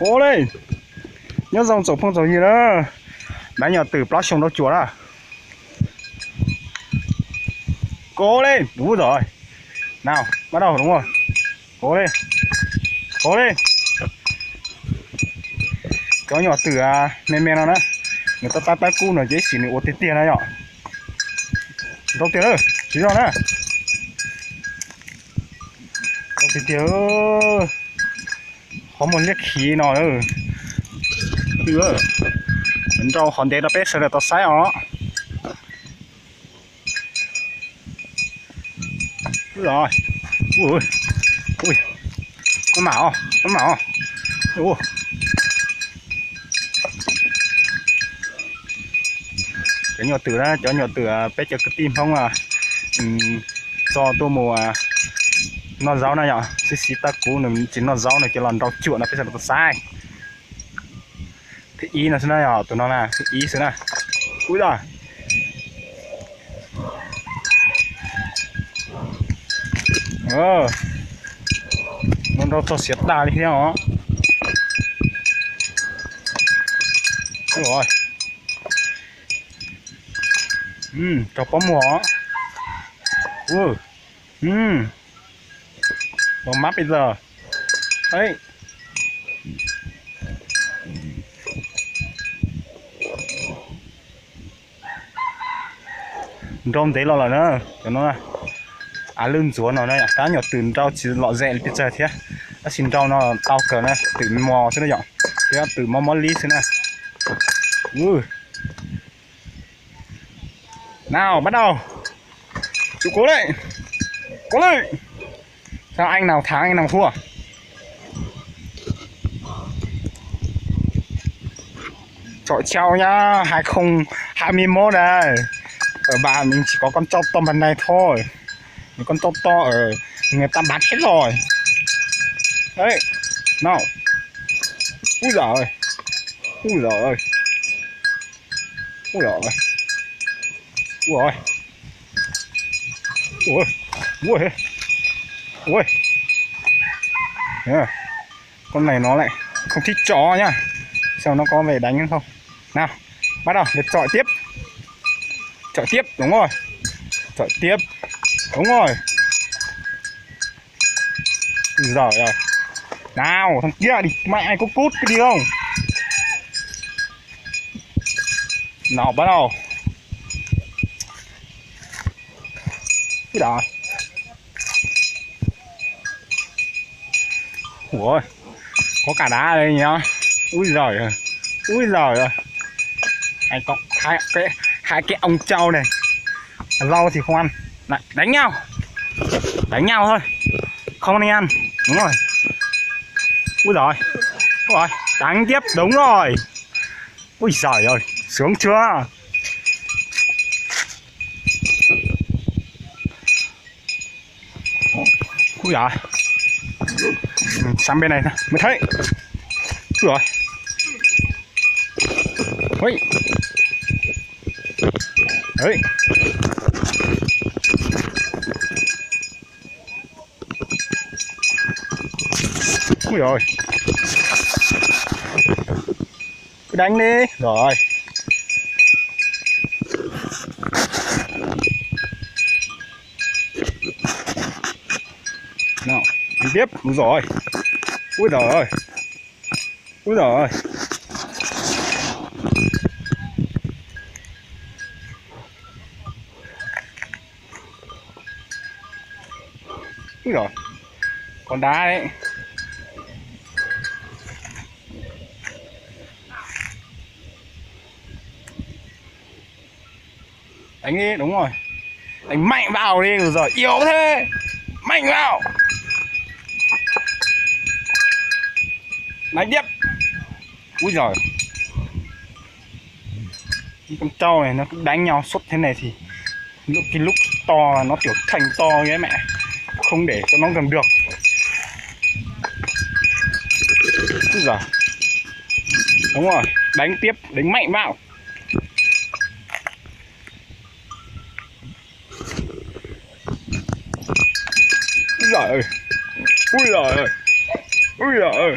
Kov li. Nyob zoo tsoom phooj tsoom ywg na, dab nyom twm plaub xyoos rau cuam na. Kov li, ub txog. Nau, pab daug, kov li, kov li. Cov nyom twm me me no na, nws tab tab tab kub no ces ib sim nws ua tiag tiag na yom. Nrau tiag lawm, tsis zog na. Nrau tiag tiag. Qhov muag liab khiv no. Nrau qhov ntev rau peb sawv daws tau saib os. Maj mam os, maj mam os. Cov nyom twm na, cov nyom twm peb cov kwv tij Hmoob tso tuaj mus noj zaub na yom, xib xis tab kuv nws tsis noj zaub no ces los nrau cuam no peb sawv daws tau saib. Thib ib no xwb na yom, tus no na thib ib xwb na. Ub, nrau txog siav tag li thiab os. Rau pob muag os. Los mab pes zog. Nrau ntev los lawm na, cov no. Av lwj ntxuav no na, tab nyom twm nrau tsis lom zem li pes tsawg thiab, tab sis nrau no tau kawg na, twm mos xwb na yom, thiab twm mob mob lib xwb na. Nào, bắt đầu. Trụ cố lên. Cố lên. Sao anh nào thắng anh nào thua? Chọi trâu nhá, hai không hai mươi mốt đây. Ở bàn mình chỉ có con trâu to bằng này thôi. Những con trâu to ở người ta bán hết rồi. Đấy. Nào. Úi giời ơi. Úi giời ơi. Úi giời ơi. Ui, ui, ui, ui. Con này nó lại không thích chó nhá. Xem nó có về đánh không. Nào, bắt đầu, lượt chọi tiếp. Chọi tiếp, đúng rồi. Chọi tiếp. Đúng rồi. Giỏi rồi. Nào, thằng kia đi, mẹ, có cút cái đi không? Nào, bắt đầu. Cái đó. Ui, có cả đá đây nhá. Úi giời ơi. Úi giời ơi. Hai con, hai cái, hai cái ông trâu này. Rau thì không ăn. Lại đánh nhau. Đánh nhau thôi. Không nên ăn. Đúng rồi. Úi giời. Úi giời. Đánh tiếp. Đúng rồi. Úi giời ơi. Sướng chưa? Úi giời. Sang bên này mới thấy. Úi giời. Ui. Đấy. Úi giời. Cứ đánh đi. Rồi. Nào, ăn tiếp. Úi giời ơi. Úi giời ơi. Úi giời ơi. Úi giời. Con đá đấy. Đánh đi, đúng rồi. Đánh mạnh vào đi, rồi giờ yếu thế. Mạnh vào. Đánh tiếp. Úi giời. Con trâu này nó cứ đánh nhau suốt thế này thì lúc, cái lúc to nó tiểu thành to cái mẹ. Không để cho nó gần được. Úi giời. Đúng rồi, đánh tiếp, đánh mạnh vào. Úi giời ơi. Úi giời ơi. Úi giời ơi.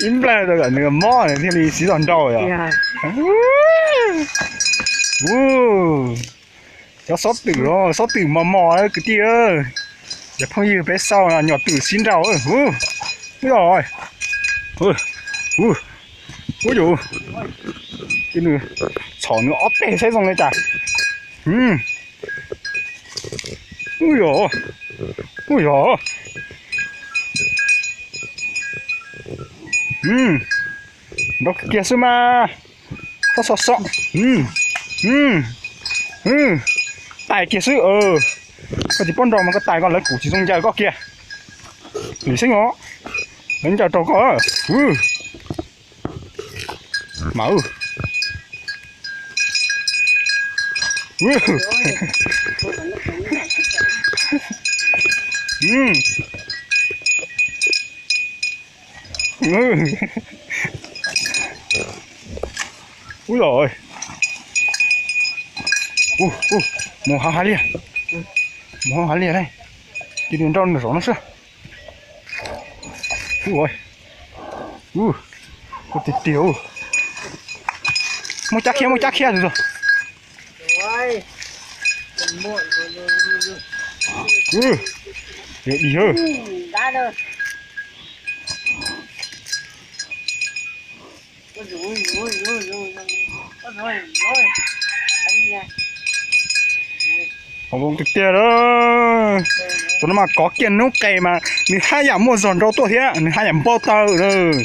Ib nplawg rau kom nws mob nws thiaj li siv zog nrau yom. Cov xob twm los xob twm mos mos kwv tij. Cov phooj ywg peb xauj no nyuam twm siv nrau. Ub, ub yus, nws txhom nws ob peg saib zoo li cas. Ub yog, ub yog, nrau kiag xwb mas. Xob xob xob, tais kiag xwb. Koj tsis paub nrau mas koj tais koj lawv kuv tsis zoo ncaws koj kiag. Lim xeeb os, lawv ncaws rau koj. Mas ub los, mus hav hav liaj, mus hav hav liaj, cia li nrau nws zov no xwb. Ua tiag tiag, muaj cab khiab, muaj cab khiab tus. Dig hwb. Tiag tiag lawm. Tus no mas kov kiag noob qes mas nws haj yam muaj zog nrau tuaj thiab nws haj yam npau taws lawm.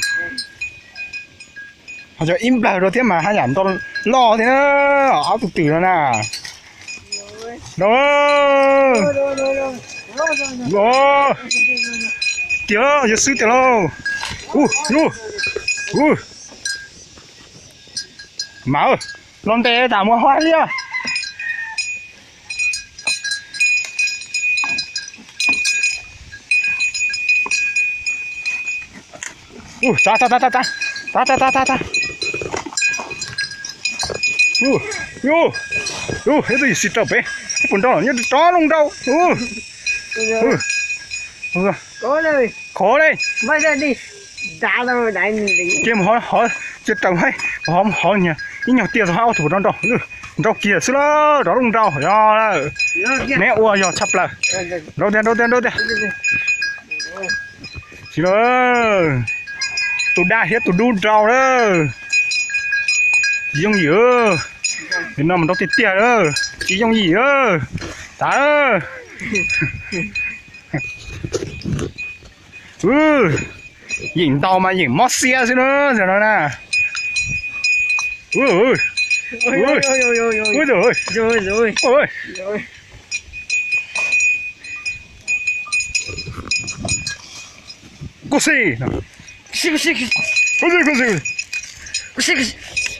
Ho yog ib nplawg rau thiab mas haj yam nrau loj thiab na. Ob tug twm no na. Nrau. Tiag, yuav xwb tiag lauj. Ub, ub. Mas los ntes tas mus hav liaj. Ub, tav, tav, tav, tav, tav, tav, tav, tav, tav. Ub, ub, ub, ib tug yawm txiv raug pem, ib puas nrau los nyob rov los nrau. Ub, khov li. Cia mus hov, hov, cia raws hov, hov, hov niag ib nyuag tiaj txog hab ob tug nrau nrau. Nrau kiag xwb lawm, rov los nrau, yog lawm. Neb ua yog tshaj plaws. Nrau tiag, nrau tiag, nrau tiag. Tsis, tus daj thiab tus dub nrau lawm. Tsis yooj yim, nim no mas nrau tiag tiag lawm, tsis yooj yim lawm. Tav. Yeem ntaus mas yeem mob xiab xwb na, zaum no na. Kuj xij, kuj xij, kuj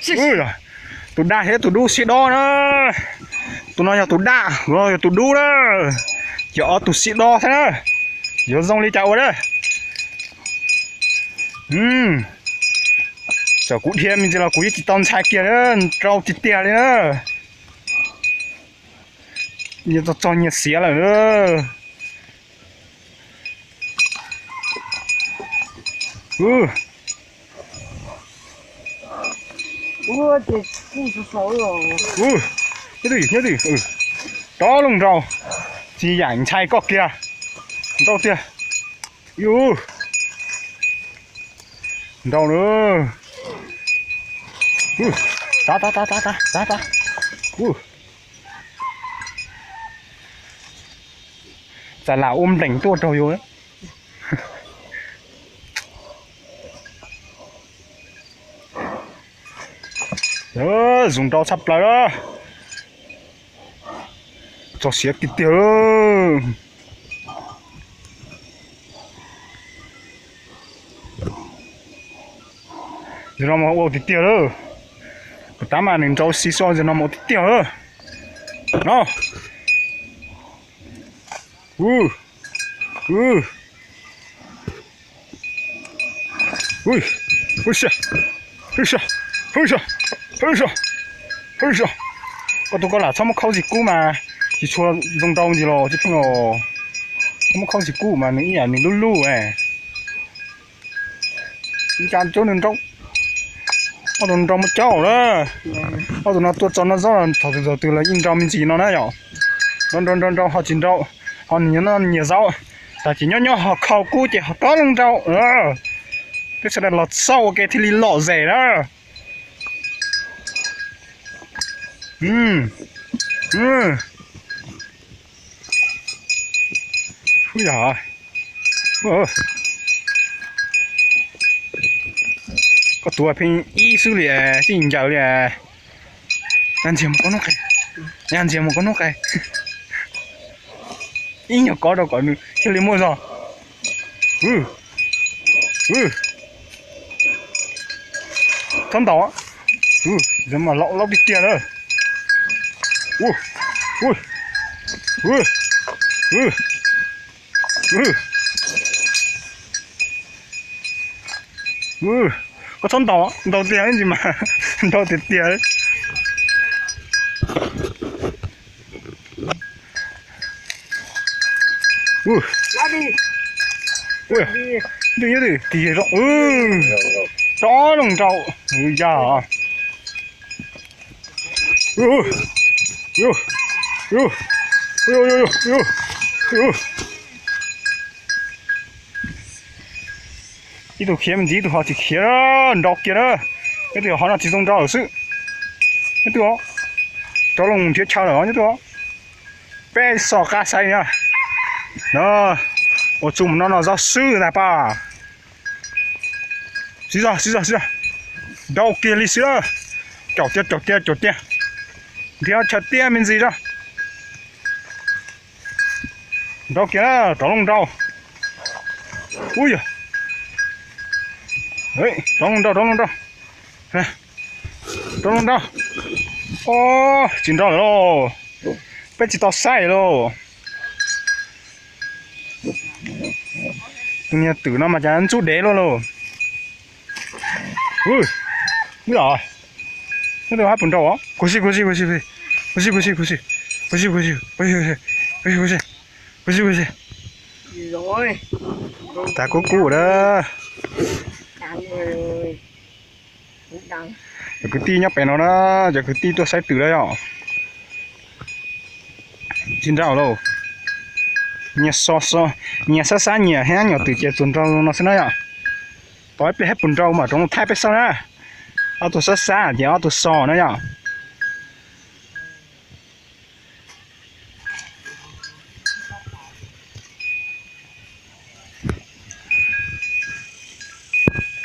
xij. Tus daj thiab tus dub sib dob na. Tus no yog tus daj, tus no yog tus dub na. Ces ob tug sib dob thiab na. Yuav zoo li cas ua na. Txawm kuv dhia me ntsis los kuv yeej tsis tau ntshai kiag li, nrau tiag tiag li na. Nyias txog txog nyias xiav lawm. Nyob twj, nyob twj, rov los nrau, tsis yam ntshai koj kiag, nrau tiag. Nrau na. Tav, tav, tav, tav, tav, tav. Txav lam ua npleem tuaj rau yus. Zoo nrau tshaj plaws lawm. Txog siav tiag tiag. Zaum no mas ua tiag tiag lawm. Puas tab mas nws nrau xis xo, zaum no mas ua tiag tiag lawm. No. Ub, ub, sia, ub, sia, ub, sia, ub, sia, ub, sia. Koj tus koj lam txhob muab khaub zig kub mas tsis tshua zoo nrau ntsis los tsis pheej os. Koj muab khaub zig kub mas nws ib yam nws lub lub. Ib cas cov nws nrau, ob tug nrau muab caub lawm. Ob tug no tuaj txog no zaub los thaum twg thaum twg los yeej nrau me ntsis no na yom. Nrau nrau nrau nrau ho tsis nrau, ho nyias noj nyias zaub, tas ces nyob nyob ho khau kub ces ho rov los nrau. Peb sawv daws los xauj ua ke thiaj li lom zem na. Ub yog, koj tuav pheej ib xwb li, tsis ncaws li. Yaj ntxiag mus koj hnub qe, yaj ntxiag mus koj hnub qe. Ib nyuag kov rau kom nws thiaj li muaj zog. Txhob ntaus, laub tiag tiag na. Koj txhob ntaus, ntaus tiag ntsis mas ntaus tiag tiag. Twb nyob twj tig zoo, rov los nrau, yog. Ib tug khiav me ntsis, ib tug ho tsis khiav, nrau kiag na. Nyob twj ho no tsis zoo nrau lawm xwb. Nyob twj, rov los nrhiav chaw lawm nyob twj. Peb xov qab xaiv na. Ua txuj mus no no zog xwb ntag pab. Siv zog, siv zog, siv zog. Nrau kiag li xwb na. Caum tiag, caum tiag, caum tiag. Nrhiav chaw tiaj me ntsis zog. Nrau kiag na, rov los nrau. Ub yog, rov los nrau, rov los nrau. Rov los nrau. Ob, tsis nrau lawm lauj. Peb tsis tau saib lauj. Tus niag twm no mas cas ntxub dev luaj lauj. Ub, ub, nyob twg hab puas nrau os? Kuv si, kuv si, kuv si, kuv si, kuv si, kuv si, kuv si, kuv si, kuv si, kuv si, kuv si, kuv si, kuv si, kuv si, kuv si, kuv si. Tas kub kub lawm. Cov kwv tij nyob pem no na, cov kwv tij tuaj saib twm na yom. Tsis nrau lauj. Nyias xab xab nyias hab nyuam twm ces tsuas nrau no xwb na yom. Tos ib pliag hab puas nrau mam rov thaij peb xauj na. Ob tug xab xab ces ob tug xo na yom.